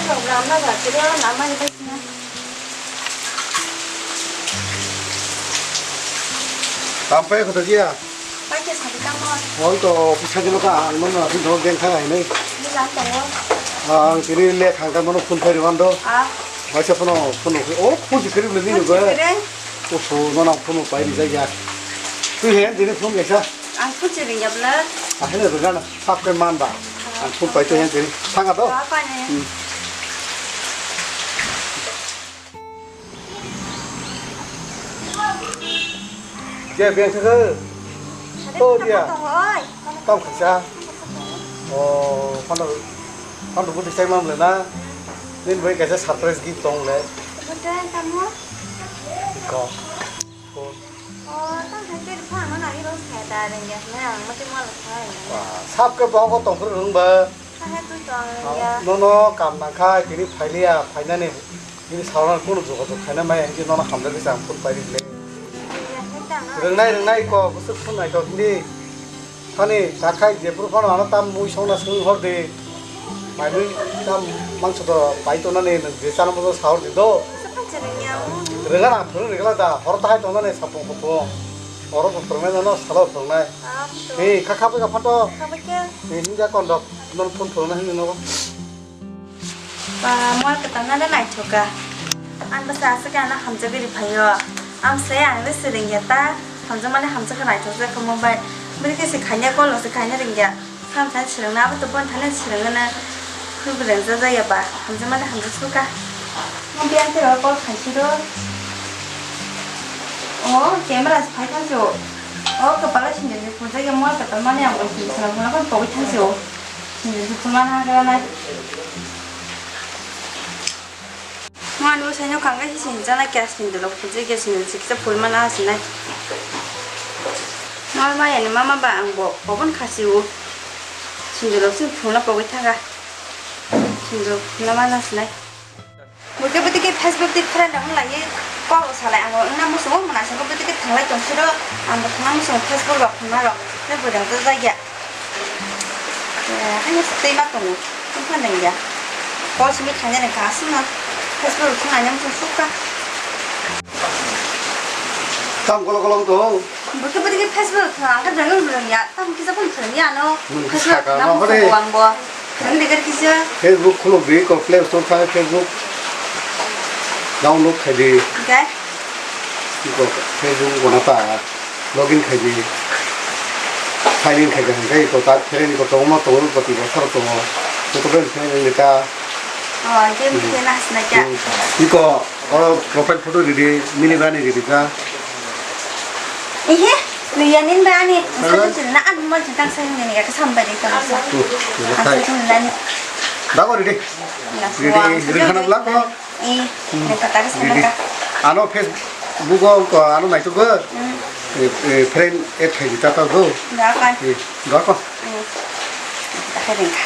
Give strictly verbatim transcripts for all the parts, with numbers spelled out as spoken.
Program na ba kiro na mani bai sina. Tampai khoto dia. Pai ke sadi kamo. Hoi to office jilo ka ang no na do den kha ai nei. Ni jam tongo. Ang tini le khang ka mono phone phai rwando. Ah. Waisa phone phone o phone si kiri le ni Phone go. Si kiri. O so no na phone pai ri jaya. Tu he tini phone gaisa. Ang phone si ring ya bla. Ah, hele rwgana. Sak khe man ba. Ang phone pai to yan tini. Thanga to. Ba pa ne. Hmm. Je beng thaka. Oh, dia. Oi. Tam khaisa. Oh, phano, phano budi sai mam le na. Nin bai kaisa surprise gift tong le. Betul, kamu? Iko. Oh, tang hai ke phano na iro sai da rengya na ang mati mal khai. Wah, sap ke bohok tong phuru rung ba. Hai tu tong ya. Nono kam na khai tini phailiya, phainani tini sauna kunu jogajog khaina mai ang nono hamjak kisa ang phun pai ri le. Iya, hai tang. Rwngnai, rwngnai ko, bwswk phun nai to hindi. Thani, takhai jephuru phano ano tam mui songna swng hor di. Mai mui tam mangso do pai tongnani nwng je chana bojo sa hor di do. Rwgana ang phwrwng rwgana da, horo tahai tongnani sapung khopung. Oro bo phwrwngnai nono salo phwrwngnai. Ni kha kha bai kha phato. Ni hinja kondok, non phone phwrwngnai hinwi nogo. Ba, mol kwtal na le naithok kha. Ang bwsa aswk ano hamjagwi rwphaio. Ang se ang le swrwngya ta. Hamjakmani hamjakhe naithok jak kha mobile. Bini khe se khaina call se khaina rwngya. Sam thani swrwngna abo to bon thani swrwngna. Khwi bwrwng jajaya ba. Hamjakmani hamjak sukha. Mo biyang tei call khaisiro. O camera se phai thangsi o. O kwpalo sinjak se phunjakya mol kwtal mani ang bo sinjak se phunjakma pogwi thangsi o. Sinjak se phunmana hagra nai. Mani bo saino kangkha se sinjana kya sindolo khuje kya sindolo siksa phulmana hasinai. Mal maya ni mama ba ang bo obon khasi o. Sindolo sin phulna pogwi thaga. Sindolo phulna mana hasinai. Mui khe bwtwi khe Facebook twi friend rok wng lai, kok rok salai, ang bo wngna muchungo, mwnasingkhe bwtwi khe thanglai tong phiro, ang bo thangna muchungo Facebook rok, hwnma rok, tei bwrwi rok jakya. Eh, haino se twi ma tongo, wng pha nang ya. Kok simi khaina nang kha aswkno, Facebook rok thang laina muchung sukha. Tam kolok kolok tong. Bwkhe bwtwi khe Facebook thang, ang khe jagwi rwng ya, tam kisa phone thang ya ano. Nwng khe Facebook saka nang no hore. Muchungo ang bo. Ang dikar kisa. Facebook khuluk di, ko Play Store thang Facebook download khai di. Oke. Iko Facebook gona ta login khai di. Sign in khai di, hingke iko ta friend iko tongo ma tongo, iko tibo sar tongo. Iko friend friend ni ta. Oh, game Hmm. khe na hasna kya? Hmm. Iko, oh, profile photo di di, mini bani di di ka. Ihe, luya nin ba ani, Hello? Satu sini na ani mo jintang sa ni ya ka sampai di ka sa. Hmm, iya, Asa hai. Sini nani. Dago di di. Na Di di, suang. Di di khana belakang. Eh, Hmm. Yang kata ka Di di. Sana ka. Ano Facebook o ko ano nai tu ko. Hmm. Eh, eh, friend add khai di ta ta go. Dago. Eh, dago. Hmm. Dago ring ka.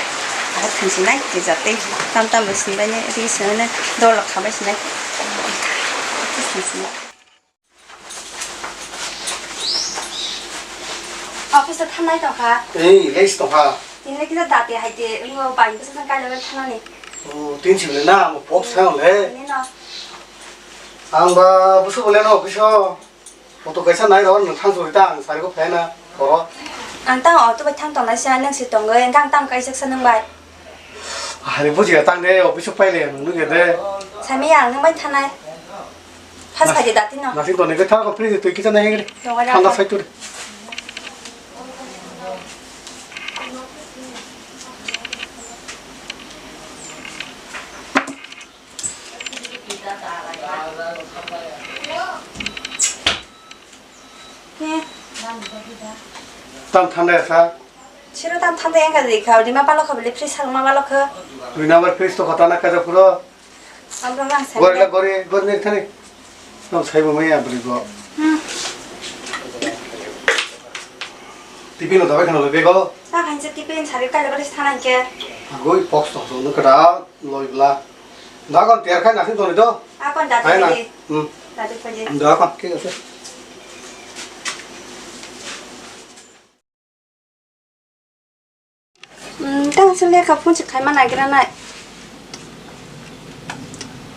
Dago thansi nai, ti jate. Tam tam besi bai ne, ri sene, dolo khabai sene. Thansi nai. Office o thangnai tongkha. Ei, leis tongkha. Tini kisa dati hai te, wngbo bai bwswk thang kailai bai thangnani. Oh, tin sibole na, mo pok sa le. Tini no. Ang ba bwswk bole no office o. Moto kaisa nai ro, nwng thang suri ta, ang sari ko phai na, oro. Ang tang auto bai thang tongnai sa, nwng si tongwi, ang tang kaijak sa nwng bai. Hari bujiya tang de, office o paile, nwng nugya de. Sami ya, nwng bai thanai. Phas khai de dati no. Nasing to nege thang ko, please, twi kisa nai hengri. Thang da sai tu. He. Tam thanda ya sa? Siro tam thanda yang kali kau di ma palo kau beli fresh hal ma palo ke. Rina bar fresh to kata na kaja puro. Abro lang sa. Gori la gori gori ni thani. Nang sai bo maya bri go. Hmm. Tipi no dabai khana bego. Ta khan se tipi sari kala bari sana ke. Goi box to no kada loi bla. Dagon tiar khai nasin toni do. Akon dati Hai na. Pwede. Hmm. Dati pwede. Dagon, thik ase. Hmm, tang se lekha phone se khaima nagira nai.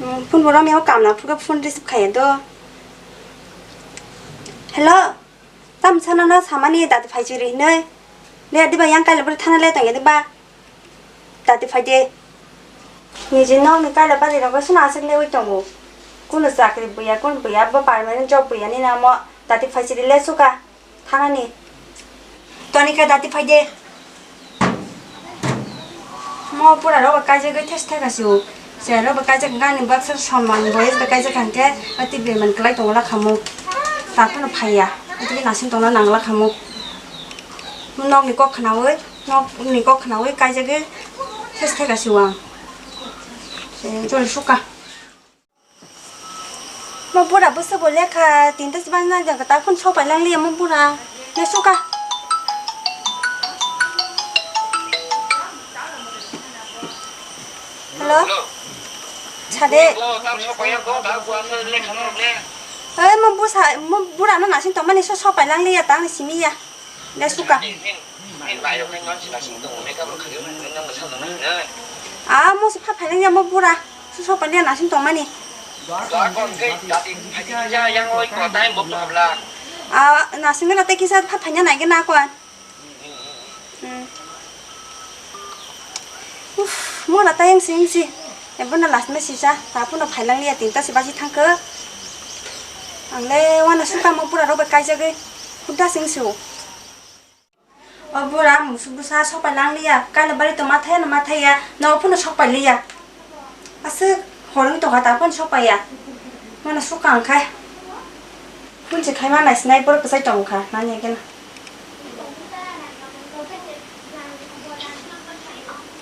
Hmm, phone bo romya o kamna phuru phone receive khaiya do. Hello, tam sana no samani dati phai chiri hinoi. Le diba yang kaila bari thana le tongya diba. Dati phai de. Niji nokni kaila bari rogo suna aswk le ui tongo. Kuno chakri buya, kun buya, bo permanent job buya ni namo dati phai chiri le suka. Thanani. Toni khe dati phai de. Mo pura rogo kaijagwi thes theka su. Se rogo kaijak gani baksa soman boyes ba kaijak hangke ati beman klai tongla khamu. Takhano phaiya. Ati nasing tongna nangla khamu. Nokni kok khnawi, nokni kok khnawi kaijagwi thes theka su ang. Se jol suka. Mo bura bwswk bo lekha tinta chibang nang jang ta phone sopai lang liya mo bura. Ne suka. Hello? Sade. Oi mo busa mo bura no nasing tongmani so sopai lang liya ta ni simi ya. Ne suka. Ah, mo se pha phainang ya mo bura. Su so pania nasing tongmani. Ah, nasing na tei kisa pha phaina nai gana ko. Hmm. Uff, mo na tayang sing si. Ebo na last message a. Tapu no phailang liya tinta si basi thangkhe. Ang le wana suka mo bura robe kaijagwi. Huda sing su. O bura musuk bwsa sopai lang liya, kaila bari to mathaya no mathaya, no phano sopai liya. Aswk horwi tongkha ta phano sopai ya. Mano suka ang khai. Phone se khai ma nai sinai borok bwsai tong kha nani khe.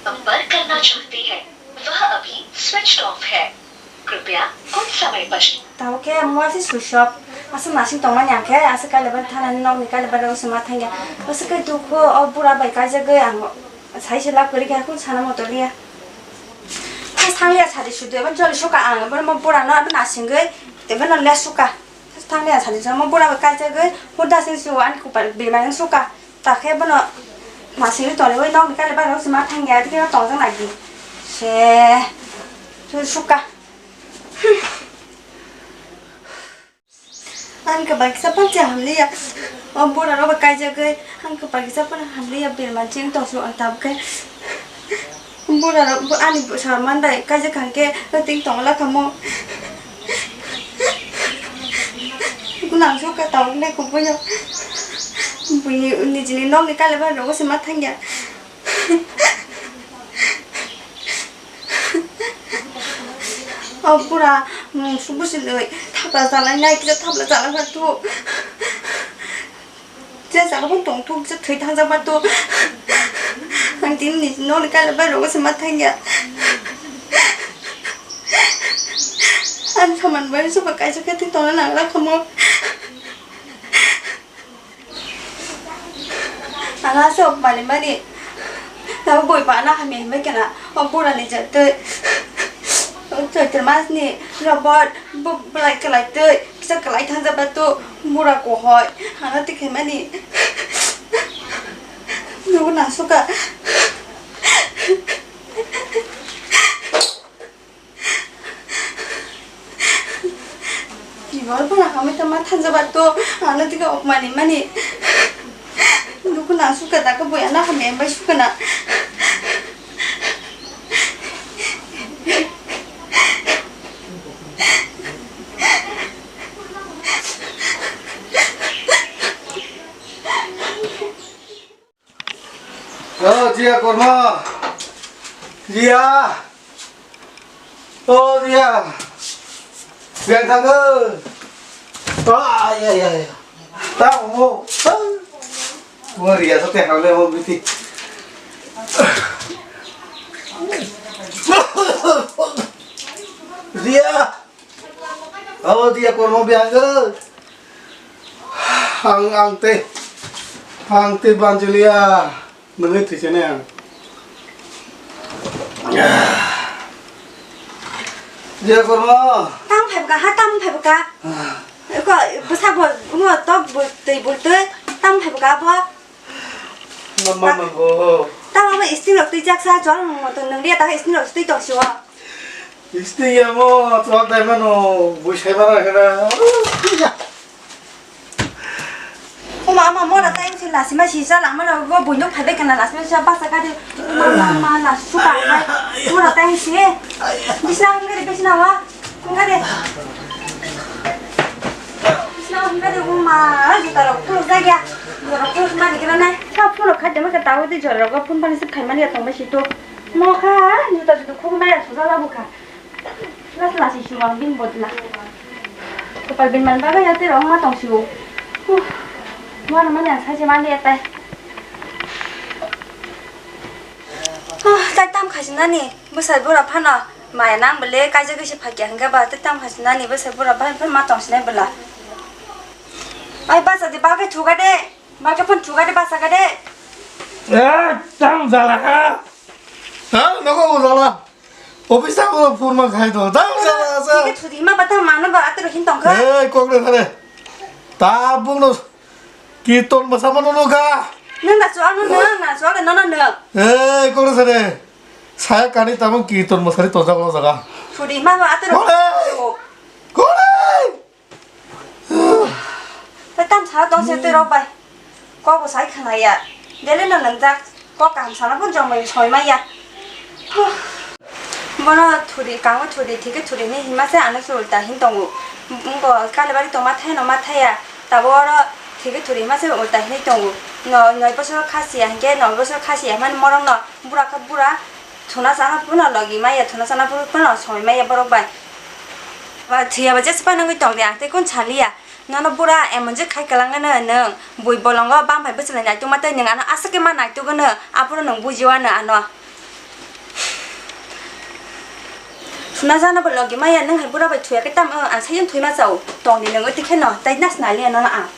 संपर्क करना चाहते हैं, वह अभी switch off है। कृपया कुछ समय पश्चात। Tamo khe mobile se switch off. Aswk nasing tongmani ang khe, aswk kailabari thanani nokni kailabari rok se ma thangya. Aswk khe dukhu o bura bai kaijagwi ang sai se lab kwrwi khe, hakhe sana moto liya. Thas thang liya sadi sudu, eba joli suka ang, eba mo bura no eba nasingwi, eba no le suka. Thas thang liya sadi sudu, mo bura bai kaijagwi, huda sing su ani kupar bimani suka. Takhe bono nasingwi tongwi nokni kailabari rok se ma thangya, tei khe tongjak nai di. Se, suka. Ang kwbang kisa phano hamliya. O bura rok bai kaijagwi ang kwbang kisa phano hamliya, berma chini tongsu ang tabukhe. Bura rok bo ani bwsa mandai kaijak hwnkhe ting tongla kamo. Nang sukha tabukle kubuino. Buini nijini nokni kailabari rogo se ma thangya. O bura musuk bwswlwi thapla chalai nai, kisa thapla chalai kha tu. Je jaga bo tong thung, kisa thwi thang jak ba tu. Ang tini ni nokni kailabari rogo se ma thangya. Ang saman bai se ba kaisa khe tongna nang la kamo. Ang aswk mani mani. Tabuk bui bana hamya hinwi kena. O bura ni jatwi. Choitro mas ni robot. Bo-, belai kwlai twi. Kisa kwlai thang jaba tu. Bura kohoi. Ano tikhe mani. Nugo nang suka. Ibol phano hamwi tongma thansa ba to, ano tika okmani mani. Dukuna suka da ka boya na hamya bai sukana. O Jia kormo. Jia. O Jia. Beng thangkhe. Ah, ya, ya, ya. Ta mo. Mo Ria so te hang le mo biti. Jia. Abo dia kormo biyang o. Ang, ang tei, ang tei banjulia nungwi thwise ne ang. Dia kormo. Tam phai bwkha, ha, tam phai bwkha. Ko bwsa bo, ngo tok bo, twi bo, twi, tam phai bwkha bo. Mama, mama, bo. Tamo bo isting rok twi jak sa, chwng mo to nung ria ta isting rok twi tok siwa. Isti ya mo, tuak dai mano, bui sai mana kena. Oma, ama mora ta engsi lasi ma sisa lama lo go buino phaibe kana lasi ma sisa basa gadi. Oma, ama, ama lasi suka. Mora ta engsi. Bisna hingare, bisna wa. Hingare. Bisna hingare, oma, juta rok khuluk jagya. Juta rok khuluk mani kena nai. Sa phone khaide ma ka tawo di jora rok phone pani sip khaimani ya tongba situ. Mokha, juta juta khuluk nai ya suja labu kha. Las las isu wang bin botla. Kopal bin man baga ya te rong ma tong siu. Huh. Mana mana saje mani atai. Huh, tai tam khasi nani. Bwsai bura phano maya nang bele kaijagwi se phakya hwnkhe ba tai tam khasi nani bwsai bura bai phano ma tong sinai bwla. Ai basa de bagwi thuga de. Bagwi phano thuga de basa ga de. Eh, tam jala ha. Ha, nogo jala. Office ta ko phone ma khai do. Dang jala asa. Thik thudi ma bata mano ba atero hin tong kha. Ei, kok de thare. Ta bung no kirton basa mano no ga. Nang na chuak no nang, na chuak no no no. Ei, kok de thare. Saya kani tabung kirton basa ri tonjak lo jaga. Thudi ma ba atero. Kore. Kore. Tei tam sara tong se tei rok bai. Kok bo sai khna ya. Dele no nang jak. Kok kaham sana pun jomai soi mai ya. Bono thuri, kango thuri, thike thuri ni hima se ano se ulta hin tongo. Ngo kale bari tong ma thai no ma thai ya. Tabo oro thike thuri hima se ulta hin tongo. No, noi bosor khasi ya, hingke noi bosor khasi ya, man morong no. Bura kha bura, thuna sana phano logi maya, thuna sana phano soi maya borok bai. Ba thwiya ba jesa phano wngwi tong de, ang tei kun saliya. Nono bura emon je khai kwlangano nwng, bui bolongo bam bai bwchlai naituk ma tei nwng ano aswk khe ma naituk ano, aphuru nwng bujiwano ano. Thuna sana bo logi maya, nwng hai bura bai thwiya khe tamo ang sai thwi ma chao, tong di nwng tei kheno, tei nas naliya nono ang.